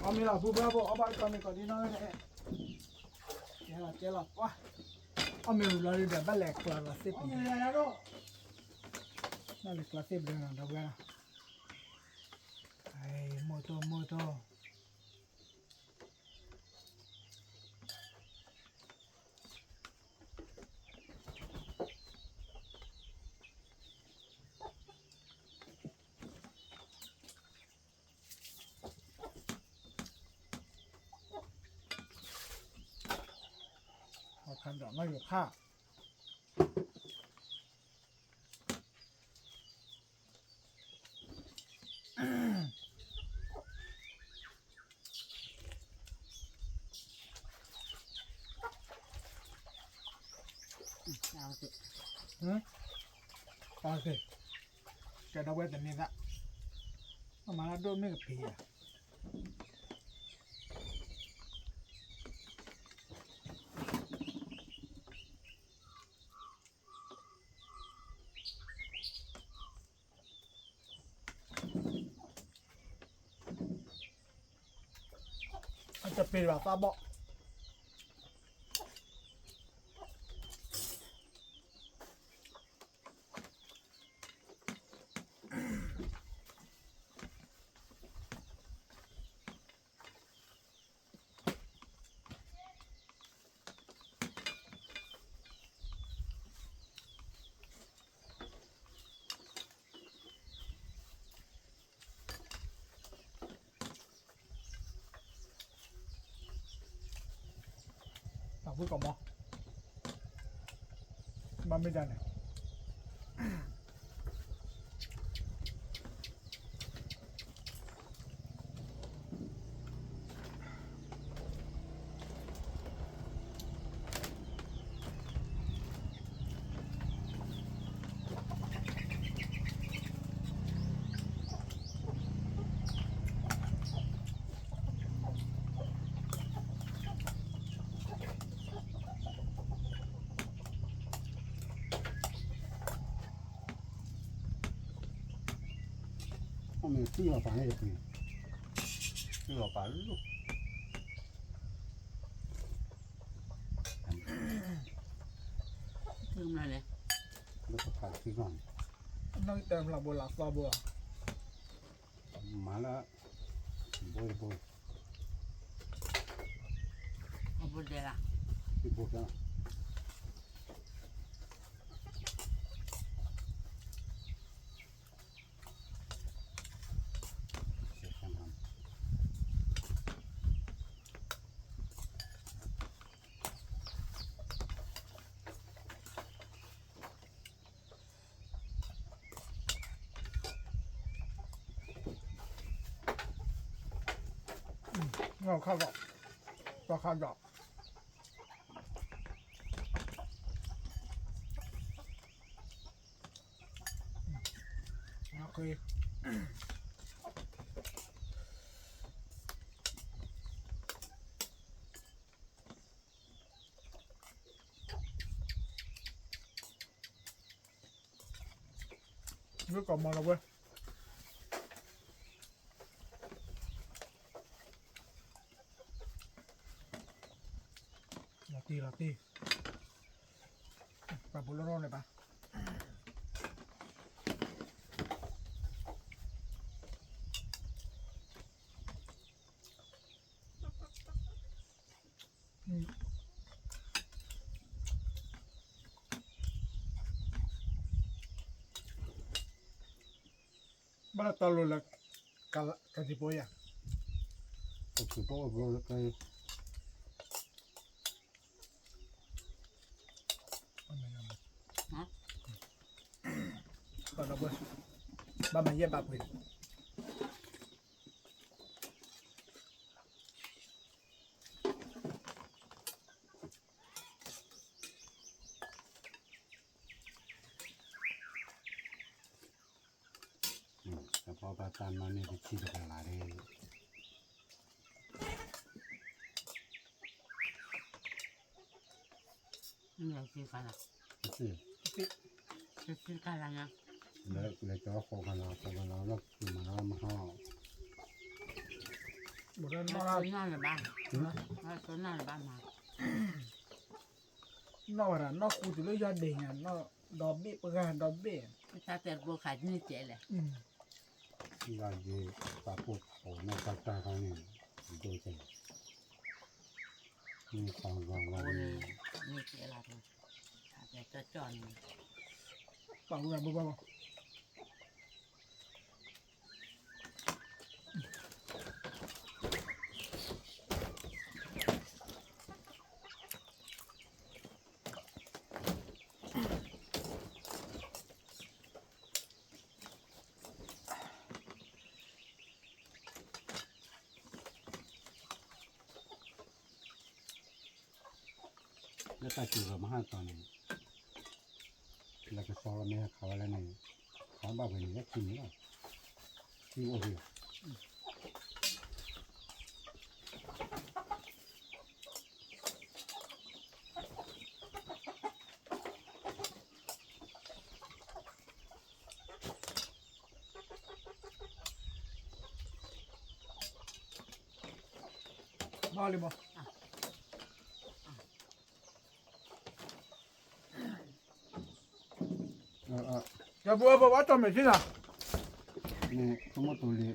အီၣ်မ့ၤလီၤ ပူၤဘၣ်ဘိ အီၣ်ဘၣ်ကီမ့ၤကီးဒ်နီၢ်ဝဲန့ၣ်, ကဲလီၤကဲလီၤပှၤ, အီၣ်မ့ၤဝံၤလီၤဒီး ဘၣ်လဲၤကျီလီၤသ့ၣ်ပူၤ, ဘၣ်လဲၤကျီသ့ၣ်ပူၤနီၤ ဒီပုၢ်ဝဲၢ်နီၤ, မိၢ်တိၢ်မိၢ်တိၢ် ခါဒီးနီၢ်ယိၤခါ ကဲဒီပုၢ်ဝဲၢ်တန့ၢ်သး, အမၤလၢဒိၣ်မ့ၢ်ကဖံးဧါ အတပ့ၤဘၣ်သးဘီၣ် တၢ်ဖုကီၢ်မီၤ, ဘၣ်မ့ၢ်ဒၣ်န့ၣ် အမ့ၢ်သံလီၤပာ်န့ၣ်တပှ့ၤ, သံလီၤပာ်လီၤ, သံမနုၤလဲၣ်, လၢပဖးသံလီၤန့ၣ်, နီၢ်ကတၢၢ်ဖျါဘိလၢသီဘိလီၤ. မၤလၢ ဘိတဘိ, အဘိတဲလၢ တဘိတဲလၢ ခါဒီး ပှၤခါဒီး မ့ၢ်ကီၢ်မီၤလီၤဝဲ, လီၤတံၢ်လီၤတံၢ်, ပှၤပူၤလီၤနီၢ်န့ၣ်ဘၣ်. ဘၣ်တၢ်လိၤလၢ ကသံၣ်ဖိယၤ, ကသံၣ်ဖိဘိလၢက ဘၣ်မၤယဲၢ်ဘၣ်ပှ့ၤ တၢ်ဖီဘၣ်တၢ်နီၢ်န့ၣ် တဆံတကလးလံ, တဆံတကလး, တဆံတကလးညါ, လဲၤကၠီဃိးကလး ဃိးကလးလီၤ မၤလီၤမဟါ, ဘၣ် နီၢ်လၢၤဘၣ်, နီၢ်လၢၤဘၣ်မး, နီၢ်ဝဲဒၣ် နီၢ်ကူတုၤလၢယွၤဒဲးညါ, ဒီဘ့ၣ်ပဂၤဒီဘ့ၣ်, တၢ်တဲတဘိခါန့ၣ်ကဲလဲၣ်, လၢယပာ်ဖှိၣ်အီၤနီၢ်တၢ်တၢ်ခါန့ၣ်, ဒိၣ်ကဲ, န့ၣ်ပာ်ဂီၤဂီၤန့ၣ်, န့ၣ်ကဲလၢ်, တၢ်တဲကၠီၣ်ကၠီၣ်န့ၣ်, ပာ်ဝဲဘၣ်ဘၣ်ဘၣ် လၢတၢ်စူၤဂီၤမဟါတီၤန့ၣ်, လၢကစီလီၤမ့ၢ်ဟဲခးဝဲလၢန့ၣ်, ခးဘၣ်ဖဲန့ၣ်လၢခံန့ၣ်လီၤ, ခံအိၣ်ဖဲ ဘၣ်လံမး, ကပှၤပှၤဝဲတီၢ်မဲာ်ထံလီၤ, န့ၣ် ဆိကမိၣ်တိၤလံ,